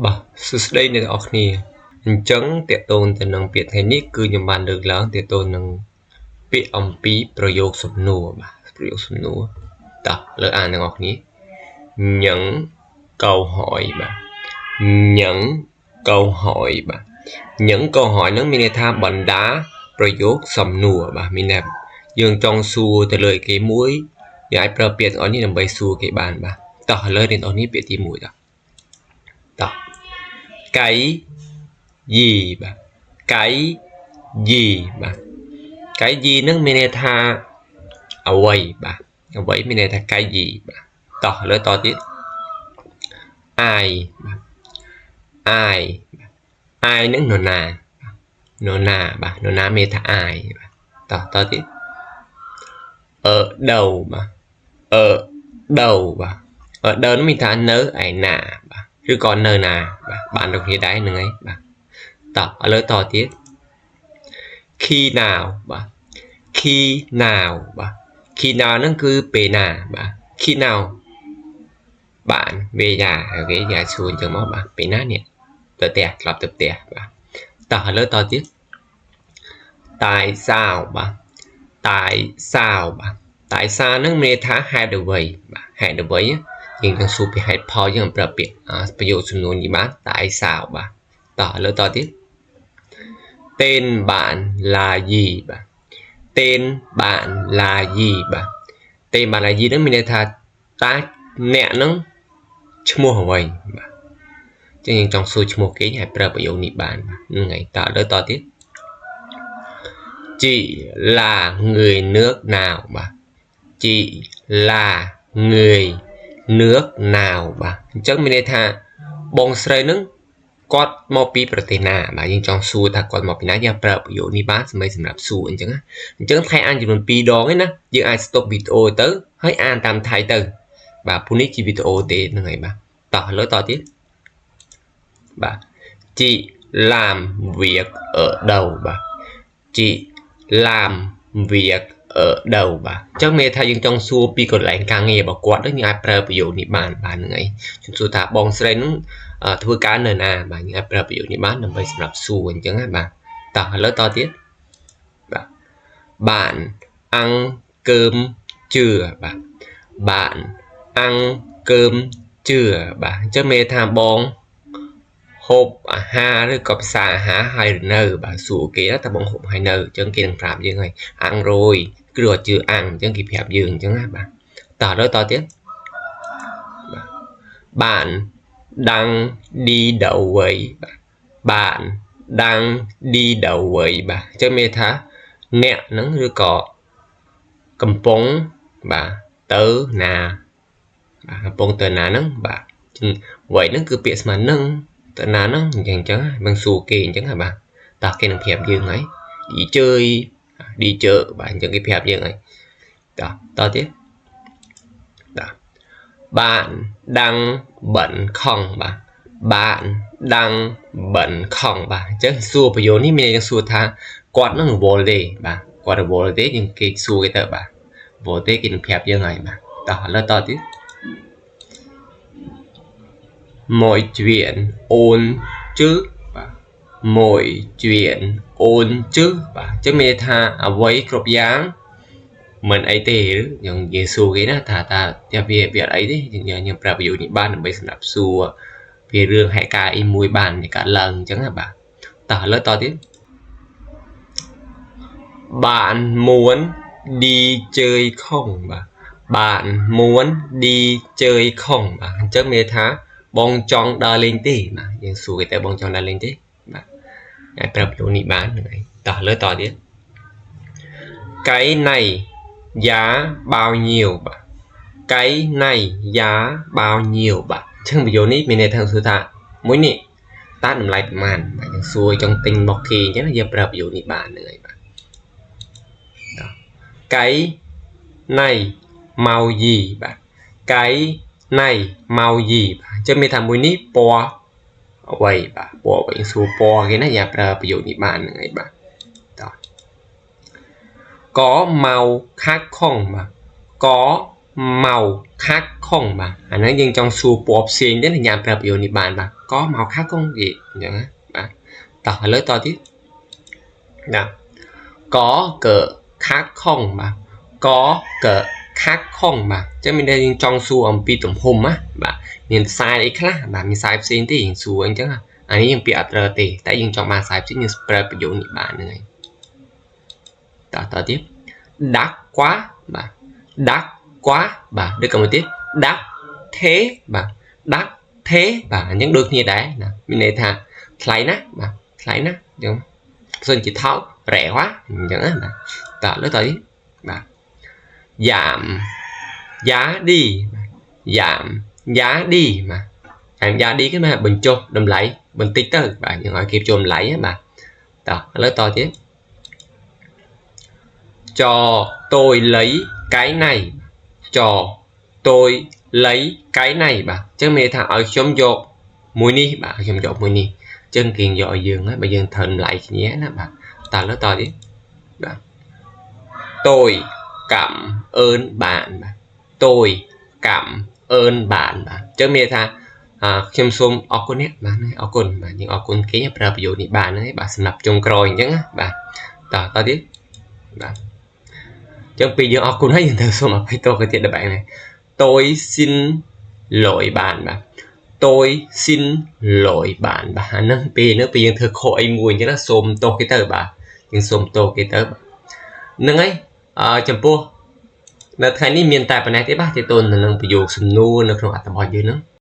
បាទសួស្តីអ្នកទាំងអស់គ្នាអញ្ចឹងទាក់ទងទៅនឹងពាក្យថ្ងៃនេះគឺខ្ញុំបានលើកឡើងទាក់ទងនឹងពាក្យអំពីប្រយោគសំណួរបាទប្រយោគសំណួរតោះលើអានទាំងអស់គ្នា những câu hỏi បាទ những câu hỏi បាទ những câu hỏi ហ្នឹងមានន័យថាបណ្ដាប្រយោគសំណួរបាទមានន័យយើងចង់សួរទៅលើគេមួយយើងអាចប្រើពាក្យទាំងអស់នេះដើម្បីសួរគេបានបាទតោះឥឡូវអ្នកទាំងអស់នេះពាក្យទី1តោះតោះ cái gì បាទ cái gì បាទ cái gì ហ្នឹងមានន័យថាអ្វីបាទអ្វីមានន័យថា cái gì បាទតោះឥឡូវតទៀត ai បាទ ai ai ហ្នឹងនរណានរណាបាទនរណាមានថា ai បាទតោះតទៀត ở đâu បាទ ở đâu បាទ ở đâu នោះមានថានៅឯណាបាទឬក៏នៅណាបាទបានដូចគ្នាដែរហ្នឹងហើយបាទតោះឥឡូវតទៀត khi nào បាទ khi nào បាទ khi nào ហ្នឹងគឺពេលណាបាទ khi nào បានវេយ៉ាអូខេយ៉ាសួរអញ្ចឹងមកបាទពេលណានេះទៅផ្ទះត្រឡប់ទៅផ្ទះបាទតោះឥឡូវតទៀត tại sao បាទ tại sao បាទ tại sao ហ្នឹងមានន័យថាហេតុអ្វីបាទហេតុអ្វីយើងនឹងសួរពីហេតុផលយើងប្រើពាក្យប្រយោគសំណួរនេះបាន tại sao បាទតោះឥឡូវតទៀត tên bạn là gì បាទ tên bạn là gì បាទ tên bạn là gì ហ្នឹងមានន័យថាតើអ្នកហ្នឹងឈ្មោះអ្វីបាទចឹងយើងចង់សួរឈ្មោះគេហើយប្រើប្រយោគនេះបានបាទហ្នឹងហើយតើឥឡូវតទៀត chị là người nước nào បាទ chị là người nước nào បាទអញ្ចឹងមានន័យថាបងស្រីនឹងគាត់មកពីប្រទេសណាបាទយើងចង់សួរថាគាត់មកពីណាយើងប្រើប្រយោគនេះបានសម្រាប់សម្រាប់សួរអញ្ចឹងណាអញ្ចឹងថៃអានចំនួន2ដងឯណាយើងអាច stop វីដេអូទៅហើយអានតាមថៃទៅបាទព្រោះនេះជាវីដេអូទេហ្នឹងហើយបាទតោះឥឡូវតទៀតបាទ chị làm việc ở đâu បាទ chị làm việc ở đâu បាទអញ្ចឹងមានថាយើងចង់សួរពីកន្លែងការងាររបស់គាត់នឹងយើងអាចប្រើប្រយោគនេះបានបាទហ្នឹងហើយខ្ញុំសួរថាបងស្រីនឹងធ្វើការនៅណាបាទយើងអាចប្រើប្រយោគនេះបានដើម្បីសម្រាប់សួរអញ្ចឹងណាបាទតោះឥឡូវតទៀតបាទ bạn ăn cơm chưa បាទ bạn ăn cơm chưa បាទអញ្ចឹងមានថាបងហូបអាហារឬក៏ពិសាអាហារហើយឬនៅបាទសួរគេថាបងហូបហើយនៅអញ្ចឹងគេនឹងប្រាប់យើងហើយ ăn rồi គឺអត់ជឿ ăn អញ្ចឹងគេប្រាប់យើងអញ្ចឹងណាបាទតោះដល់តទៀតបាទ bạn đang đi đâu vậy បាទ bạn đang đi đâu vậy បាទអញ្ចឹងមានថាអ្នកហ្នឹងឬក៏កំពុងបាទទៅណាបាទកំពុងទៅណាហ្នឹងបាទ vậy ហ្នឹងគឺពាក្យស្មើនឹងទៅណាហ្នឹងអញ្ចឹងអញ្ចឹងមិនសួរគេអញ្ចឹងហ่ะបាទតោះគេនឹងប្រាប់យើងហើយ đi chơi đi chợ បាទអញ្ចឹងគេប្រាប់យើងហើយតោះតទៀតបាទ bạn đang bận không បាទ bạn đang bận không បាទអញ្ចឹងសួរប្រយោគនេះមានន័យសួរថាគាត់នឹងរវល់ទេបាទគាត់រវល់ទេយើងគេសួរគេទៅបាទរវល់ទេគេនឹងប្រាប់យើងហើយបាទតោះឥឡូវតទៀត mọi chuyện ổn chứ បាទ mọi chuyện ổn chứ បាទអញ្ចឹងមានន័យថាអ្វីគ្រប់យ៉ាងមិនអីទេឬយើងនិយាយសួរគេណាថាថាវាវាអត់អីទេយើងយើងប្រើប្រយោគនេះបានដើម្បីសម្រាប់សួរពីរឿងហេតុការណ៍អីមួយបាននៃកើតឡើងអញ្ចឹងណាបាទតោះឥឡូវតទៀត bạn muốn đi chơi không បាទ bạn muốn đi chơi không បាទអញ្ចឹងមានន័យថាបងចង់ដើរលេងទេបាទយើងសួរគេទៅបងចង់ដើរលេងទេបាទអាចប្រើប្រយោគនេះបានហ្នឹងហើយតោះលើតទៀត cái này giá bao nhiêu បាទ cái này giá bao nhiêu បាទអញ្ចឹងប្រយោគនេះមានន័យថាសួរថាមួយនេះតើតម្លៃប្រមាណបាទយើងសួរចង់ទិញរបស់គេអញ្ចឹងយើងប្រើប្រយោគនេះបានហ្នឹងហើយបាទ cái này màu gì បាទ cái này màu gì បាទអញ្ចឹងមានថាមួយនេះពណ៌អ្វីបាទពណ៌អ្វីសួរពណ៌គេណាយ៉ាប្រើប្រយោគនេះបានហ្នឹងហើយបាទតោះ có màu khác không បាទ có Màu khác không បាទអាហ្នឹងយើងចង់សួរពណ៌ផ្សេងទេញ៉ាំប្រើប្រយោគនេះបានបាទ có màu khác không គេអញ្ចឹងណាបាទតោះឥឡូវតទៀតណា có cỡ khác không បាទ có cỡ khác không បាទអញ្ចឹងមានន័យយើងចង់សួរអំពីទំហំណាបាទមានខ្សែអីខ្លះបាទមានខ្សែផ្សេងទេយើងសួរអញ្ចឹងអានេះយើងពាក្យអត់ត្រូវទេតែយើងចង់បានខ្សែផ្សេងយើងប្រើប្រយោគនេះបានហ្នឹងហើយតោះតទៀត đắt quá បាទ đắt quá បាទដូចក៏មួយទៀត đắt thế បាទ đắt thế បាទអញ្ចឹងដូចគ្នាដែរណាមានន័យថាថ្លៃណាស់បាទថ្លៃណាស់អញ្ចឹងបើសិនជាថោក rẻ quá អញ្ចឹងណាបាទតោះលើតទៀតបាទ giảm giá đi បាទ giảm giá đi បាទ giảm giá đi គឺមកបញ្ចុះតម្លៃបន្តិចទៅបាទយើងឲ្យគេចូលតម្លៃបាទតោះឥឡូវតទៀត cho tôi lấy cái này cho tôi lấy cái này បាទអញ្ចឹងមានន័យថាឲ្យខ្ញុំយកមួយនេះបាទឲ្យខ្ញុំយកមួយនេះអញ្ចឹងគេយកឲ្យយើងហើយបើយើងត្រូវតម្លៃគ្នាណាបាទតើលើតទៀតបាទ tôi cảm ơn bạn បាទ tôi cảm ơn bạn បាទអញ្ចឹងមានន័យថាខ្ញុំសូមអរគុណអ្នកបាទអរគុណបាទយើងអរគុណគេប្រើប្រយោគនេះបានហ្នឹងបាទសម្រាប់ចុងក្រោយអញ្ចឹងណាបាទតតទៀតបាទចឹងពេលយើងអរគុណហើយយើងត្រូវសូមអភ័យទោសគេទៀតដល់បែបនេះ tôi xin lỗi bạn បាទ tôi xin lỗi bạn បាទអាហ្នឹងពេលហ្នឹងពេលយើងធ្វើខុសអីមួយអញ្ចឹងណាសូមទោសគេទៅបាទយើងសូមទោសគេទៅហ្នឹងហើយអឺចំពោះនៅថ្ងៃនេះមានតែប៉ុណ្ណេះទេបាទទាក់ទងទៅនឹងប្រយោគសំណួរនៅក្នុងអត្ថបទយើងហ្នឹង។